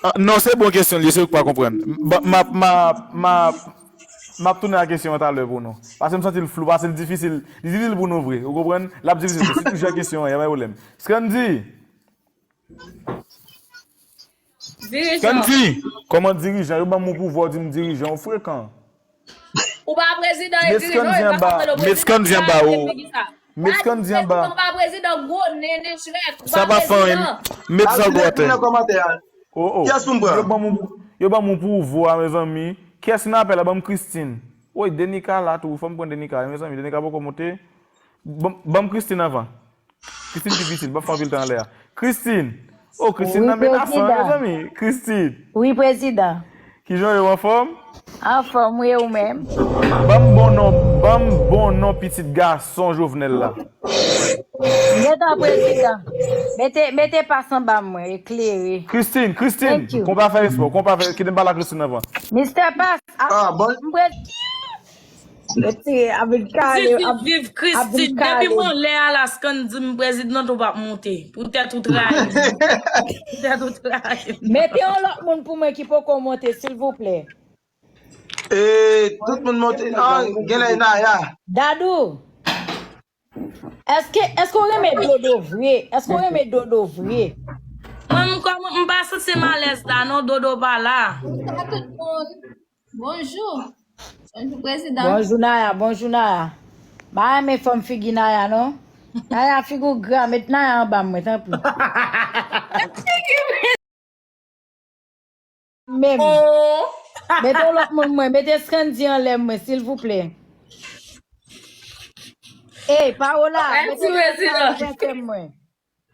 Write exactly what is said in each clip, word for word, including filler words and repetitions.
Ah, non, se bon kesyon li, se ou k pa konprann. M ap, m ap, m ap, m ap tounen a kesyon an talè pou nou. Paske m santi l flou, paske l difisil. Li difisil pou nou vre. Ou konprann? L ap difisil. Si toujou a kesyon an, y a pa pwoblèm. Scandy! Dirijan. Scandy! Kòman dirijan? Yo ban m yon pouvwa, w di m dirijan, ou frekan. Ou pa prezidan e dirijan, e pa konprann prezidan. Met Scandy anba ou. Met Scandy anba. Ou pa prezidan, gwo nen, nen chrèk. Ou pa prezidan. Sa pa fè anyen. Met sa gwo atè. Oh, oh. Kiyès pou m pran? Yo ban m, yo ban m yon pouvwa, mezanmi. Kiyès ki nan apèl la? Ban m Christine. Woy, Denika la tou. Fò m pran Denika, mezanmi. Denika poko monte. Ban, ban m Christine anvan. Christine pi pitit, ban m fè anpil tan anlè a. Christine! Oh, Christine nan menasan, mezanmi. Christine! Wi, prezidan. Kijan w ye, w anfòm? Anfòm, wi, ou menm? Ban m bon non, ban m bon non pitit gason Jovenel la. Gentan, prezidan. Mete, mete pas anba mwen, eklere. Christine, Christine, konpa fè espò, konpa fè, kite m pale a Christine anvan. Mister Pas, ah, bon. M prez- Yo tire, ap vin kale, ap, ap vin kale. Viv Christine. Depi mwen lè a la, Scandy, m prezidan, ou p ap monte. Poutèt ou trayi m. Poutèt ou trayi m. Mete yon lòt moun pou mwen ki poko monte, silvouplè. E, tout moun monte. Ah, genlè Naya. Dadou. Èske, èske w renmen Dodo vre? Èske w renmen Dodo vre? Mwen, m kòman, m pa santi m alèz la, non, Dodo pa la. Bonjou tout moun. Bonjou. Bonjou, prezidan. Bonjou, Naya. Bonjou, Naya. M pa renmen fòm figi Naya, non. Naya, figi w gra. Met Naya anba mwen, tanpri. Menm. Mete yon lòt moun mwen. Mete Scandy anlè mwen, silvouplè. Ey, Paola, mete yon lòt moun mwen.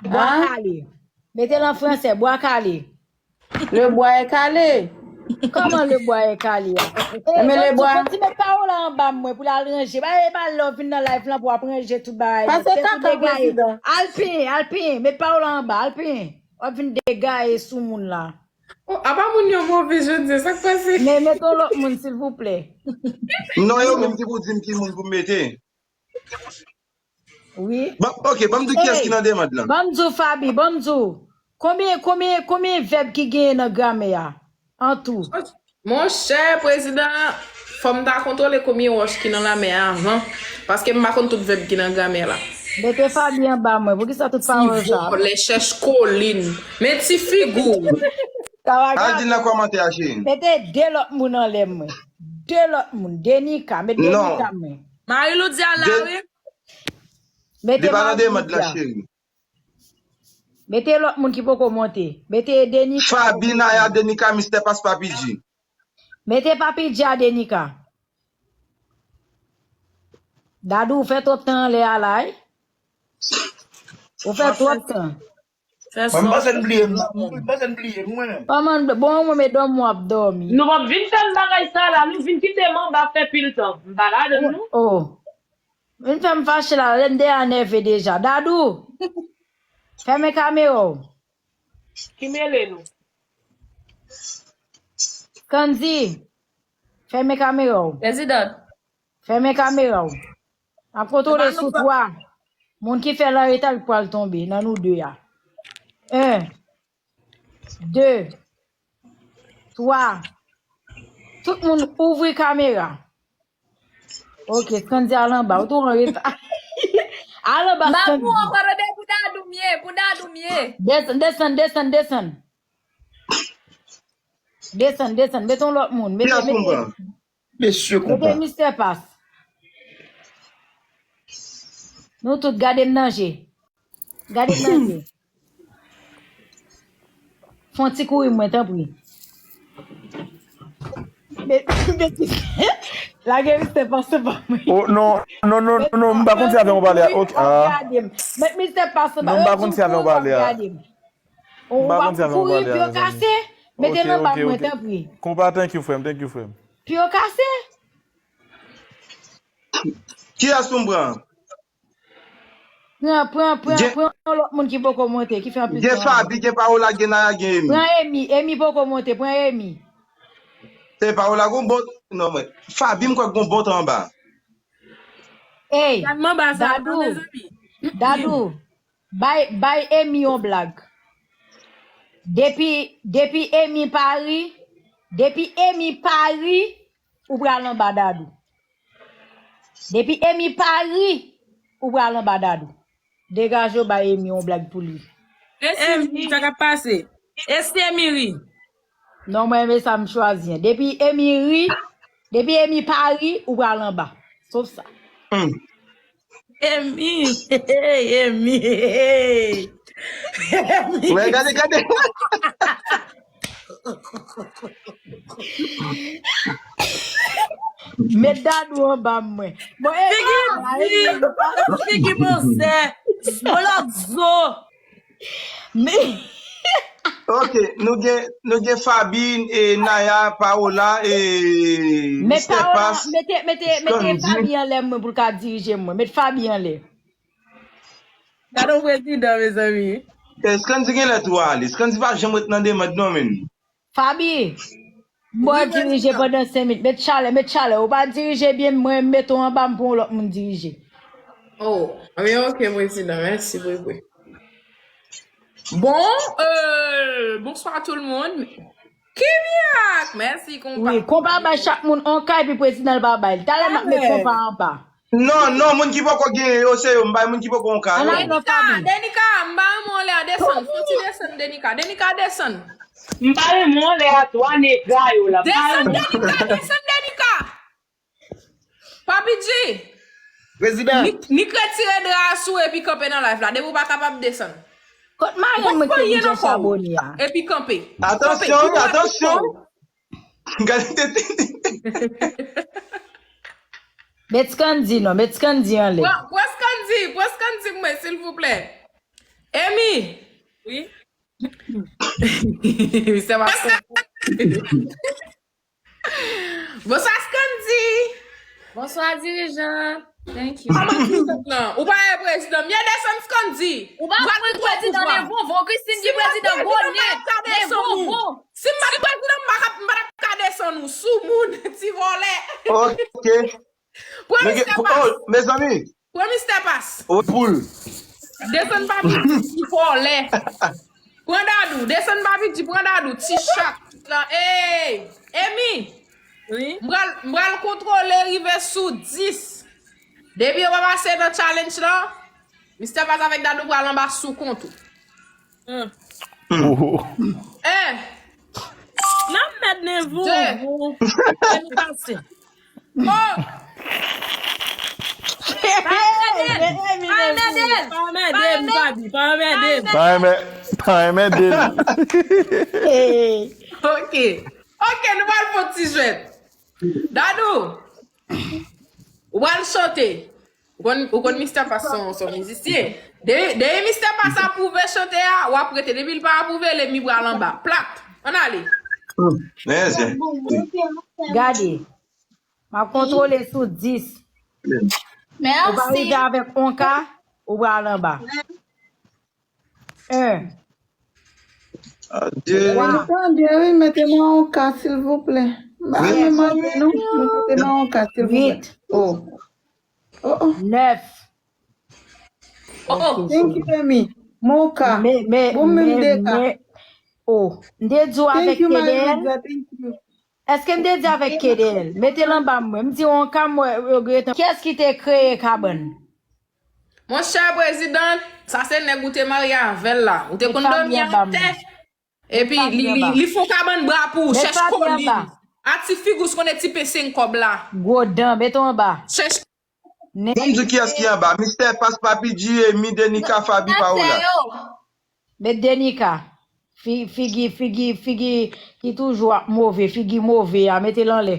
Bwa kale. Mete l an fransè, bwa kale. Le bois est calé. Kòman le bois est calé a? Ebyen, le bois. Jodi, met Paola anba mwen pou l al ranje. Ba, e ba lè w vin nan live lan pou w ap ranje tout bagay. Pase kaka, prezidan. Alpin, Alpin, met Paola anba, Alpin. W ap vin degaye sou moun la. Oh, apa moun yo move jodi, sa k pase? Men, met yon lòt moun, silvouplè. Non, yo menm ki pou di m ki moun pou m mete. Wi. Bon, ok, ban m di kiyès ki nan demand lan. Ban m di w, Faby, ban m di w. Konbyen, konbyen, konbyen vèb ki genyen nan gramè a? An tou. Monchè, prezidan, fò m ta kontwole konbyen wòch ki nan lamè a avan. Paske m pa konn tout vèb ki nan gramè la. Mete Faby anba mwen. Poukisa tout pawòl sa? Ti vòlè, chèch kolin. Men ti figi w. Al di l nan kòmantè a, cheri. Mete de lòt moun anlè mwen. De lòt moun. Denika, met Denika mwen. Marilou di al la, wi. Mete Marilou di a. Mete lòt moun ki poko monte. Mete Denika. Faby, Naya, Denika, Mister Pas, Papi G. Mete Papi G a Denika. Dadou, ou fè twòp tan anlè a la, wi. Ou fè twòp tan. Mwen, m panse n bliye m, m panse n bliye m, mwen menm. Kòman, bon, mwen, medam, w ap dòmi. Nou p ap vin fè m bagay sa la, nou vin kite m anba fè pil tan. M pa ladan, non. Oh. Vin fè m fache la, lè m deja nève deja. Dadou, fèmen kamera w. Ki mele nou? Scandy, fèmen kamera w. Prezidan. Fèmen kamera w. M ap kontwole sou twa. Moun ki fè l an reta, l pral tonbe nan nou de a. En, de, twa. Tout moun ouvri kamera. Ok, Scandy al anba. Ou tou an reta. Al anba, Scandy. Babou, ankò, bebe, pou Dadou m ye, pou Dadou m ye. Desann, desann, desann, desann. Desann, desann. Mete yon lòt moun. Mete, mete. Mesye konpa. Mete Mister Pas. Nou tout gade m nan je. Gade m nan je. Fè yon ti kouri mwen, tanpri. Be-, Betis. Lage Mister Pas anba mwen. Oh, non, non, non, non, non, m pa konn si avè w pale a. Ok, ah. Met Mister Pas anba. Non, m pa konn si avè w pale a. M pa konn si avè w pale a, mezanmi. Ou pa pou kouri, pye w kase? Mete l anba mwen, tanpri. Konpa, thank you, frè m, thank you, frè m. Pye w kase? Kiyès pou m pran? Pran, pran, pran, pran yon lòt moun ki poko monte, ki fè anpil tan. Gen Faby, gen Paola, gen Naya, gen Emi. Pran Emi, Emi poko monte, pran Emi. E Paola gon bon, non, mwen. Faby, m kwè gon bon tan anba. Ey, Dadou, Dadou, bay, bay Emi yon blag. Depi, depi Emi pa ri, depi Emi pa ri, ou pral anba Dadou. Depi Emi pa ri, ou pral anba Dadou. Degaje w bay Emi yon blag pou li. Emi, sa k ap pase? E si Emi ri? Non, mwen renmen sa m chwazi an. Depi Emi ri, depi Emi pa ri, ou pral anba. Sof sa. Hmm. Emi, Emi, Emi. Mwen gade, gade. Met Dadou anba mwen. Bon, e, figi ah, di, figi bonsè, bolòk zo. Men Ok, nou gen, nou gen Fabi, e, Naya, Paola, e, met Mister Paola, Pass, mete, mete, mete Scandy. Fabi anlè mwen pou l ka dirije mwen. Met Fabi anlè. Gade yon prezidan, mezanmi. E, Scandy gen lè tou ale. Scandy pa janm ret nan demad non, men. Fabi, bon, dirije pandan senk minit. Met chalè, met chalè. Ou pa dirije byen, mwen mete w anba m pou yon lòt moun dirije. Oh, ebyen, ok, prezidan, mèsi, Bwebwe. Bon, euh, bonsoir tout le monde. Kimyak, mèsi, konpa. Wi, konpa bay chak moun on ka, epi prezidan l pa bay. Talè n ap met konpa anba. Non, non, moun ki poko genyen yo, se yo, m bay moun ki poko on ka, non. Denika, Denika, m pa renmen w lè a, desann. Fò ti desann, Denika. Denika, desann. M pa renmen w lè a, twa nega yo la. Desann, Denika, desann, Denika. Papi G. Prezidan. Nik, Nik retire dra a sou epi kanpe nan live la. Depi w pa kapab desann. Kot marenn mwen ki te deja abone a? Epi kanpe. Atansyon, atansyon. Gade tete. Met Scandy non, met Scandy anlè. Pran, pran Scandy, pran Scandy mwen, silvouplè. Emi. Wi. Misye pa konprann. Bonswa, Scandy. Bonswa, dirijan. Thank you. Kòman ti tèt lan? Ou pa wè prezidan m ye, desann Scandy. Ou pa konn prezidan, men bonbon. Christine di prezidan gwo nen, men bonbon. Si m pa t prezidan, m pa t ap, m pa t ap ka desann ou. Soumoun, ti vòlè. Ok. Pran Mister Pass. Oh, mezanmi. Pran Mister Pass. Oh, poul. Desann Papi G, ti vòlè. Pran Dadou, desann Papi G, pran Dadou, ti chat. Ey, Emi. Wi. M pral, m pral kontwole rive sou dis. Depi yo pa pase nan challenge lan, Mister Pass avèk Dadou pral anba sou kont ou. Hmm. Oh. Un. Nan mèd nen vou. Deux. Emi pase. Oh. Pa anmède l. Pa anmède l. Pa anmède l, Fabi. Pa anmède l. Pa anmè-, pa anmède l. Ok. Ok, nou pral fè yon ti jwèt. Dadou, ou pral chante. Ou konn, ou konn Mister Pass se yon, se yon mizisyen. De, de Mister Pass apwouve chante a, w ap rete. Depi l pa apwouve, lènmi pral anba. Plat. Ann ale. Gade. M ap kontwole sou dis. Ou pa rive avèk on ka, ou pral anba. Un. Adye. Tande, wi, mete mwen on ka, silvouplè. M pa renmen manje, non, men mete mwen on ka, silvouplè. Uit. Oh. Oh, oh. Nèf. Oh, oh. Thank you, Emi. Mwen on ka. Bon, menm de ka. Oh. M te di w avèk Kedel. Thank you, Marie Lydia. Thank you. Èske m te di avèk Kedel? Mete l anba mwen. M di on ka, mwen regrete. Kiyès ki te kreye kabann? Monchè prezidan, sa se nèg ou te marye avè l la. Ou te konn dòmi atè. Epi li, li, li fon kabann bra pou ou, chèch kolin. A ti figi w, se konn e ti pensen kòb la. Gwo dan, mete w anba. Chèch. Bon, m di kiyès ki anba. Mister Pass, Papi G, Emi, Denika, Fabi, Paola. Met Denika. Fi-, figi, figi, figi ki toujou ap move, figi move a, mete l anlè.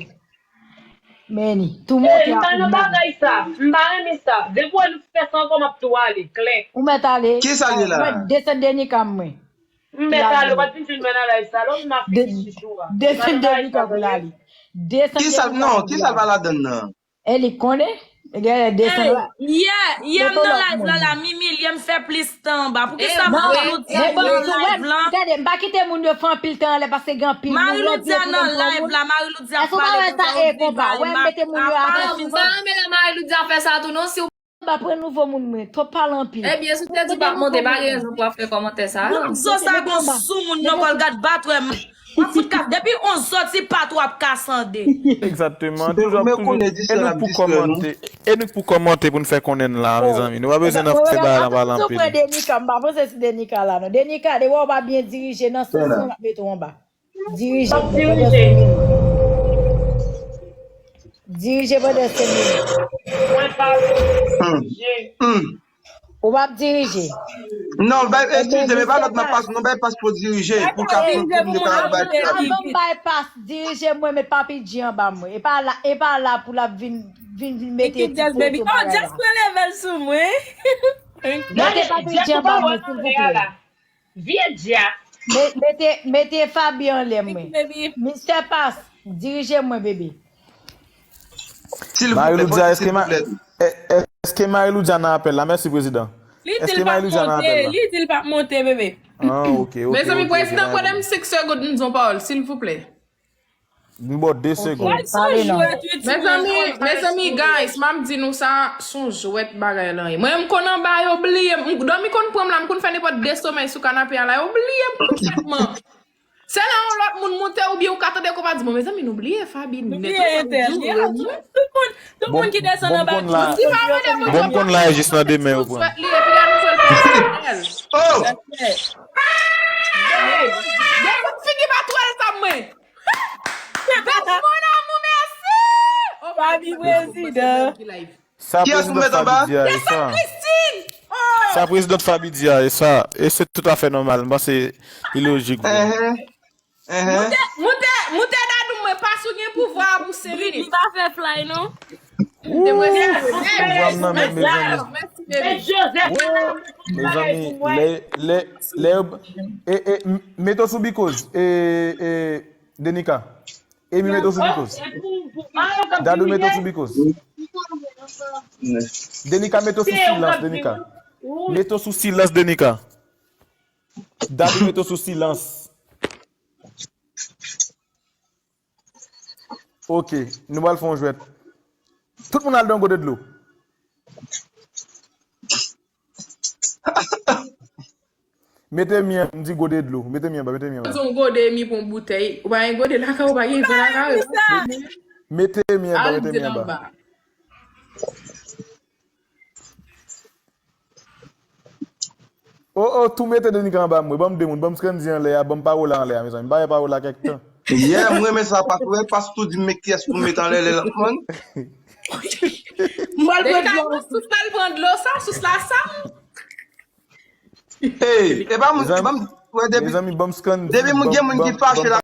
Meni, tou monte ap move. M pa nan bagay sa. M pa renmen sa. Depi w wè nou fè sa ankò, m ap tou ale, klè. Ou mèt ale. Kisa l ye la? Mwen desann Denika mwen. M mèt ale, w pa t vin jwenn mwen nan live sa. Lè w vin ap fini chichou a. Desann Denika pou l ale. Desann Denika pou l ale. Kisa l pa ladann nan? E li konnen, genlè desann la. Yè, yè m nan live la, la, m imilye, m fè plis tan anba. Poukisa Marie Loudia nan live la? Gade, m pa kite moun yo fè anpil tan anlè paske gen anpil moun. Marie Loudia nan live la, Marie Loudia ap pale pou sa, ou di pale, m ap, ap pale pou sa. M pa renmen lè Marie Loudia fè sa tou non, si w anba, pran nouvo moun mwen. Twòp pale anpil. Ebyen, si w te di w p ap monte, pa gen rezon pou w ap fè kòmantè sa a. Zo sa gon sou moun nan kòl gad bat wè. W ap fout ka depi on sòti pat w ap ka sande. Egzakteman. Toujou ap toujou. E nou k pou kòmante. E nou k pou kòmante pou n fè konnen n la, mezanmi. Nou pa bezwen nan fè bagay la pale anpil. Denika, m pa panse si Denika la non. Denika, depi w pa byen dirije nan sans lan, m ap mete w anba. Dirije. Dirije pandan senk minit. Dirije pandan senk minit. Mwen pa dirije. Ou p ap dirije. Non, bay, eskize, men pa lòt m ap pase, non, bay pas pou dirije. Pou ka pou pou nou ka bay. Ban m bay pas, dirije mwen, met Papi G anba mwen. E pa la, e pa la pou l ap vin vin vin mete ti foto bagay la. Just pran level sou mwen. Mete Papi G anba mwen, silvouplè. Vye djab. Mete, mete Fabi anlè mwen. Mister Pas, dirije mwen, bebe. Marie Loudia, èske ma, èske Marie Loudia nan apèl la? Mèsi, prezidan. Èske Marie Loudia nan apèl la? Li di l p ap monte, bebe. Ah, ok, ok. Mezanmi, prezidan, pran m senk segond, m di yon pawòl, silvouplè. M ba w de segond. Mezanmi, mezanmi, guys, m ap di nou sa, s on jwèt bagay lan ye. Mwen, m konn anba, yo bliye m. Dòmi konn pran m la, m konn fè nenpòt de somèy sou kanape a la, yo bliye m konplètman. Se lè yon lòt moun monte oubyen ou ka tande konpa di, bon, mezanmi, nou bliye Fabi nèt. Tout moun, tout moun ki desann anba. Bon, m konn la jis nan demen yo pran. Li epi la nou fè l pèsonèl. Gade figi pa twèl sa mwen. Best mon amour, merci. Fabi prezidan. Sa prezidan Fabi di a, e sa. Sa prezidan Fabi di a, e sa. E se tout à fait normal. M panse li lojik vre. Moute, moute, moute dadou mwen, pas ou gen pouvwa a pou senk minit. Li pa fè fly non. Pouvwa m nan menm, mezanmi. Mezanmi, lè, lè, lè, e, e, mete w sou bikoz, e, e, Denika. Emi, mete w sou bikoz. Dadou, mete w sou bikoz. Denika, mete w sou silans, Denika. Mete w sou silans, Denika. Dadou, mete w sou silans. Ok, nou pral fè yon jwèt. Tout moun al nan yon gode dlo. Mete mi an, m di gode dlo. Mete mi anba, mete mi anba. Yon gode, mi pran boutèy. Ou pa gen gode lakay ou, pa gen ven lakay ou. Mete mi anba, mete mi anba. Oh, oh, tou mete Denika anba mwen. Ban m de moun, ban m Scandy anlè a, ban m Paola anlè a, mezanmi. M pa wè Paola kèk tan. Yeah, m renmen sa, pas, wè, pas tou di m men kiyès pou m met anlè lè l ap pran. M pral pran dlo. Sous la l pran dlo sa, sous la sa. Hey, e pa moun, e pa m, wè, depi, depi moun gen moun ki fache la.